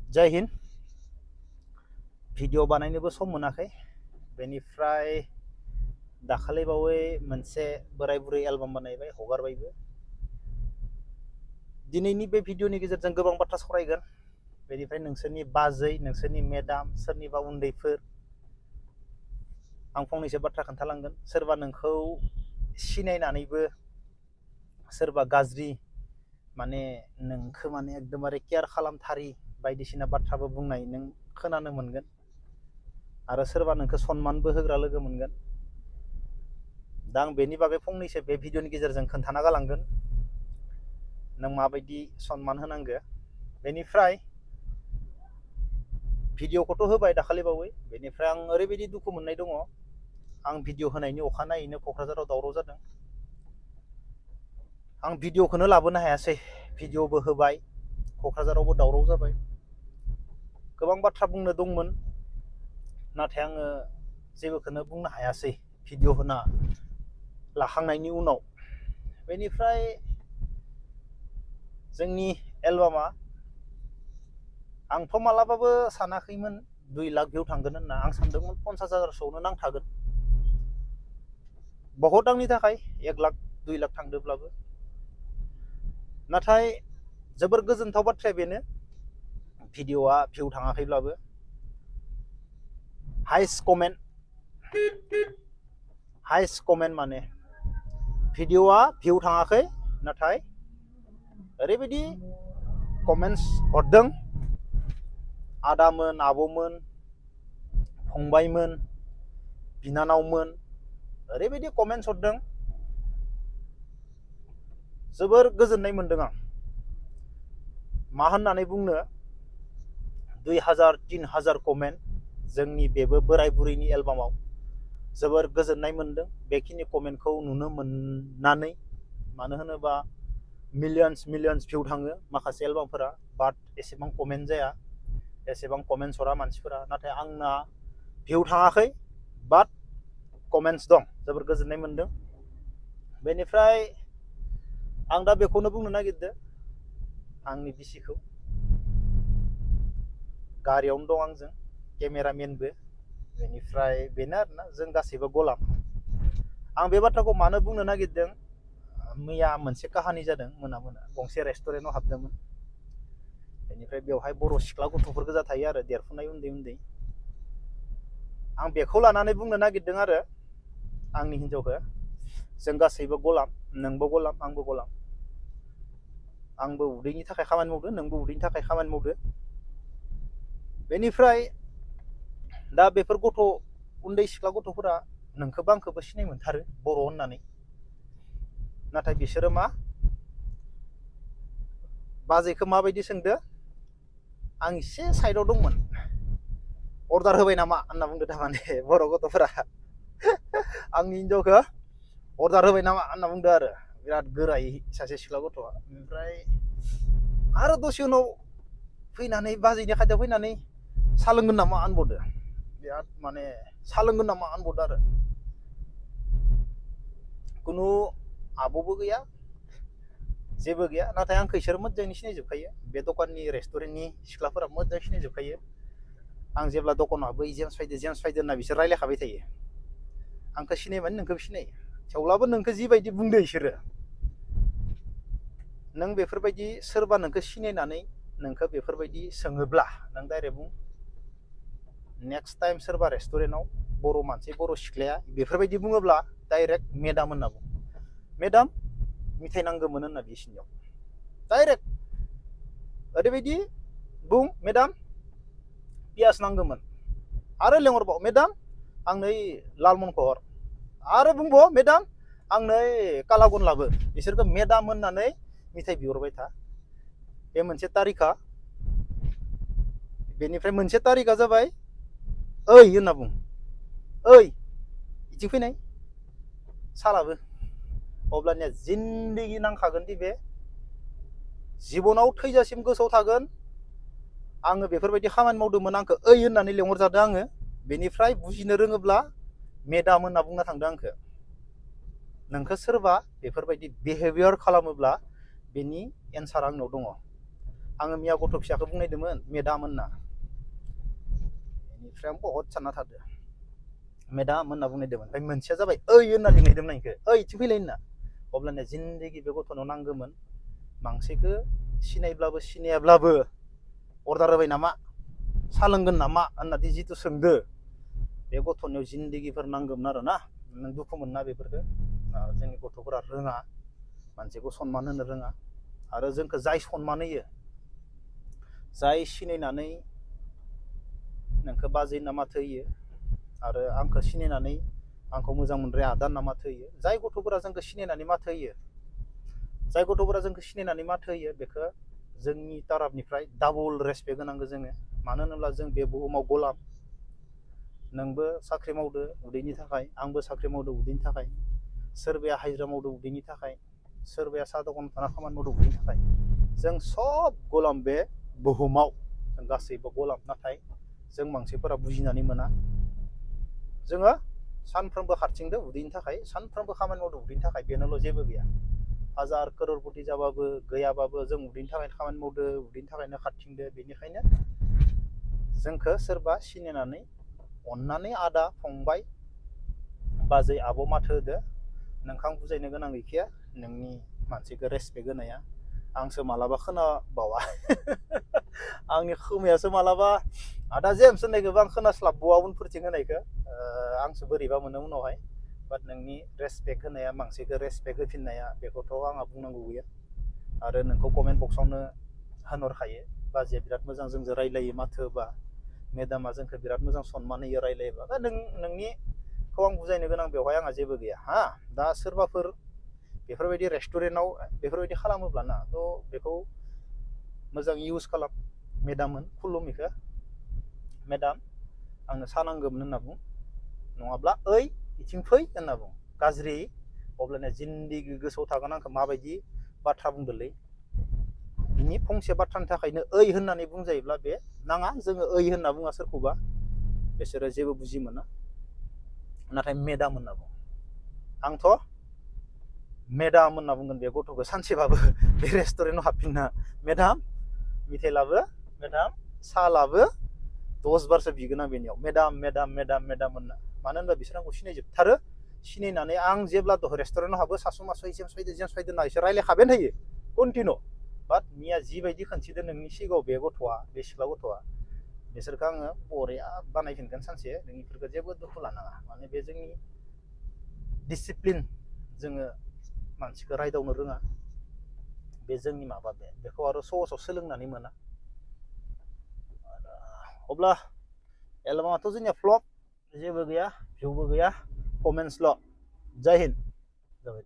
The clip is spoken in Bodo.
जय हिन्द भिडिअ बानायनोबो सम मोनाखै बेनिफ्राय दाखालि बावै मोनसे बोराय बुरै एलबाम बानायबाय हगारबायबो दिनैनि बे भिडिअनि गेजेरजों गोबां बाथ्रा सावरायगोन बेनिफ्राय नोंसोरनि बाजै नोंसोरनि मेडाम सोरनिबा उन्दैफोर आं फंनैसो बाथ्रा खोन्थालांगोन सोरबा नोंखौ सिनायनानैबो सोरबा गाज्रि माने नोंखौ माने एकदमबारे केयार खालामथारि बायदिसिना बाथ्राबो बुंनाय नों खोनानो मोनगोन आरो सोरबा नोंखौ सनमानबो होग्रा लोगो मोनगोन दा आं बेनि बागै फंनैसो बे भिडिअनि गेजेरजों खोन्थाना गालांगोन नों माबायदि सनमान होनांगो बेनिफ्राय भिडिअखौथ' होबाय दाखालि बावै बेनिफ्राय आं ओरैबायदि दुखु मोननाय दङ आं भिडिअ होनायनि अखानायैनो क'क्राझाराव दावराव जादों आं भिडिअखौनो लाबोनो हायासै भिडिअबो होबाय क'क्राझारावबो दावराव जाबाय गोबां बाथ्रा बुंनो दंमोन नाथाय आङो जेबोखौनो बुंनो हायासै भिडिअ होना लाखांनायनि उनाव बेनिफ्राय जोंनि एलबामा आंथ' मालाबाबो सानाखैमोन 2 लाख भिउ थांगोन होनना आं सानदोंमोन 50,000सोआवनो नांथागोन बहुत आंनि थाखाय 1 लाख 2 लाख थांदोंब्लाबो नाथाय जोबोर गोजोनथाव बाथ्राया बेनो भिडिअआ भिउ थाङाखैब्लाबो हाइस्ट कमेन्ट माने भिडिअआ भिउ थाङाखै नाथाय ओरैबायदि कमेन्ट्स हरदों आदामोन आब'मोन फंबायमोन बिनानावमोन ओरैबायदि कमेन्ट्स हरदों जोबोर गोजोननाय मोनदों आं मा होननानै बुंनो 2000-3000 कमेन्ट जोंनि बेबो बोराय बुरैनि एलबामाव जोबोर गोजोननाय मोनदों बेखिनि कमेन्टखौ नुनो मोननानै मानो होनोबा मिलियन्स भिउ थाङो माखासे एलबामफोरा बाट एसेबां कमेन्ट जाया एसेबां कमेन्ट्स हरा मानसिफोरा नाथाय आंना भिउ थाङाखै बाट कमेन्ट्स दं जोबोर गोजोननाय मोनदों बेनिफ्राय आं दा बेखौनो बुंनो नागिरदों आंनि बिसिखौ गारियावनो दं आंजों केमेरामेनबो बेनिफ्राय बेनो आरोना जों गासैबो गलाम आं बे बाथ्राखौ मानो बुंनो नागिरदों मैया मोनसे काहानि जादों मोना गंसे रेस्टुरेन्टआव हाबदोंमोन बेनिफ्राय बेवहाय बर' सिख्ला गथ'फोर गोजा थायो आरो देरफुनाय उन्दै आं बेखौ लानानै बुंनो नागिरदों आरो आंनि हिन्जावखौ जों गासैबो गलाम नोंबो गलाम आंबो गलाम आंबो उदैनि थाखाय खामानि मावदो नोंबो उदैनि थाखाय खामानि मावदो बेनिफ्राय दा बेफोर गथ' उन्दै सिख्ला गथ'फोरा नोंखौबो आंखौबो सिनाय मोनथारो बर' होननानै नाथाय बिसोरो मा बाजैखौ माबायदि सोंदो आं एसे साइडआव दंमोन अर्डार होबाय नामा होनना बुंदो थारमाने बर' गथ'फोरा आंनि हिन्जावखौ अर्डार होबाय नामा होनना बुंदो आरो बिराद गोरायै सासे सिख्ला गथ'आ ओमफ्राय आरो दसे उनाव फैनानै बाजैनि खाथियाव फैनानै सा लोंगोन नामा होनबावदो बिराद माने सा लोंगोन नामा होनबावदो आरो खुनु आब'बो गैया जेबो गैया नाथाय आंखौ इसोर मोजाङै सिनायजोबखायो बे दखाननि रेस्टुरेन्टनि सिख्लाफोरा मोजाङै सिनायजोबखायो आं जेब्ला दखानाव हाबो जेम्स फायदो होनना बिसोर रायलायखाबाय थायो आंखौ सिनायबानो नोंखौबो सिनायो थेवब्लाबो नोंखौ जिबायदि बुंदो इसोरो नों बेफोरबायदि सोरबा नोंखौ सिनायनानै नोंखौ बेफोरबायदि सोङोब्ला नों डाइरेक्ट बुं नेक्स्ट टाइम सोरबा रेस्टुरेन्टआव बर' मानसि बर' सिख्लाया बेफोरबायदि बुङोब्ला डाइरेक्ट मेडाम होनना बुं मेडाम मिथाइ नांगौमोन होनना बिसिनियाव डाइरेक्ट ओरैबायदि बुं मेडाम पियास नांगौमोन आरो लेंहरबाव मेडाम आंनो लालमनखौ हर आरो बुंबाव मेडाम आंनो कालागन लाबो बिसोरखौ मेडाम होननानै मिथाइ बिहरबाय था बे मोनसे तारिखा बेनिफ्राय मोनसे तारिखा जाबाय ओइ होनना बुं ओइ इथिं फैनाय सालाबो अब्लानिया जिन्दगि नांखागोन दि बे जिबनाव थैजासिम गोसोआव थागोन आङो बेफोरबायदि खामानि मावदोंमोन आंखौ ओइ होननानै लेंहरजादों आङो बेनिफ्राय बुजिनो रोङोब्ला मेडाम होनना बुंना थांदों आंखौ नोंखौ सोरबा बेफोरबायदि बिहेभियार खालामोब्ला बेनि एन्सार आंनाव दङ आङो मिया गथ' फिसाखौ बुंनायदोंमोन मेदाम होनना बेनिफ्राय आं बहुद सानना थादो मेदाम होनना बुंनायदोंमोन ओमफ्राय मोनसेया जाबाय ओइ होनना लिंनायदोंमोन इखो ओइ इथिं फैलाय होनना अब्लानिया जिन्दगि बे गथ'नाव नांगौमोन मांसेखौ सिनायब्लाबो सिनायाब्लाबो अर्डार होबाय नामा सा लोंगोन नामा होननानै जिथु सोंदो बे गथ'नियाव जिन्दगिफोर नांगौमोन आरो ना नों दुखु मोनना बेफोरखौ जोंनि गथ'फोरा रोङा मानसिखौ सनमान होनो रोङा आरो जोंखौ जाय सनमान होयो जाय सिनायनानै नोंखौ बाजै होनना माथो होयो आरो आंखौ सिनायनानै आंखौ मोजां मोनग्रा आदा होनना माथो होयो जाय गथ'फोरा जोंखौ सिनायनानै माथो होयो जाय गथ'फोरा जोंखौ सिनायनानै माथो होयो बेखौ जोंनि ताराबनिफ्राय डाबल रेसपेक्ट होनांगौ जोङो मानो होनोब्ला जों बे बुहुमाव गलाम नोंबो साख्रि मावदो उदैनि थाखाय आंबो साख्रि मावदो उदैनि थाखाय सोरबाया हाजिरा मावदो उदैनि थाखाय सोरबाया साहा दखानाव थाना खामानि मावदो उदैनि थाखाय जों सब गलाम बे बुहुमाव जों गासैबो गलाम नाथाय जों मानसिफोरा बुजिनानै मोना जोङो सानफ्रोमबो हारथिंदो उदैनि थाखाय सानफ्रोमबो खामानि मावदो उदैनि थाखाय बेनोल' जेबो गैया हाजार करोरपति जाबाबो गैयाबाबो जों उदैनि थाखायनो खामानि मावदो उदैनि थाखायनो खारथिंदो बेनिखायनो जोंखौ सोरबा सिनायनानै अननानै आदा फंबाय बाजै आब' माथो होदो नोंखौ बुजायनो गोनां गैखाया नोंनि मानसिखौ रेसपेक्ट होनाया आंसो मालाबा खोनाबावा आंनि खोमायासो मालाबा आदा जेम्स होननायखौबो आं खोनास्लाबबावा उनफोरथिं होनायखौ आंसो बोरैबा मोनो उनावहाय बाट नोंनि रेसपेक्ट होनाया मानसिखौ रेसपेक्ट होफिननाया बेखौथ' आंहा बुंनांगौ गैया आरो नोंखौ कमेन्ट बक्सावनो होनहरखायो बाजैया बिराद मोजां जोंजों रायलायो माथो होबा मेदामा जोंखौ बिराद मोजां सनमान होयो रायलायोबा दा नोंनिखौ आं बुजायनो गोनां बेवहाय आंहा जेबो गैया हा दा सोरबाफोर बेफोरबायदि रेस्टुरेन्टआव बेफोरबायदि खालामोब्लाना थ' बेखौ मोजां इउज खालाम मेदाममोन खुलुम इखो मेदाम आंनो सा नांगौमोन होनना बुं नङाब्ला ओइ इथिं फै होनना बुं गाज्रि अब्लानिया जिन्दगि गोसोआव थागोन आंखौ माबायदि बाथ्रा बुंदोलै बिनि फंसे बाथ्रानि थाखायनो ओइ होननानै बुंजायोब्ला बे नाङा जोङो ओइ होनना बुङा सोरखौबा बिसोरो जेबो बुजि मोना नाथाय मेदाम होनना बुं आंथ' मेदाम होनना बुंगोन बे गथ'खौ सानसेबाबो बे रेस्टुरेन्टआव हाबफिनना मेदाम मिथाइ लाबो मेदाम साहा लाबो 10 बारसो बिगोन आं बेनियाव मेदाम मेदाम मेदाम मेदाम होनना मानो होनबा बिसोर आंखौ सिनायजोबथारो सिनायनानै आं जेब्ला रेस्टुरेन्टआव हाबो सासु मासु जेम्स फैदो होनना बिसोर रायलायखाबायानो थायो कन्टिनिउ बाट मिया जिबायदि खोन्थिदों नोंनि सिगाङाव बे गथ'आ बे सिख्ला गथ'आ बिसोरखौ आङो बरिया बानायफिनगोन सानसे नोंनिफोरखौ जेबो दुखु लानाङा माने बे जोंनि डिसिप्लिन जोङो मानसिखौ रायदावनो रोङा बे जोंनि माबा बेखौ आरो सहसाव सोलोंनानै मोना अब्ला एलबामाथ' जोंनिया फ्लप जेबो गैया भिउबो गैया कमेन्टसल' जय हिन्द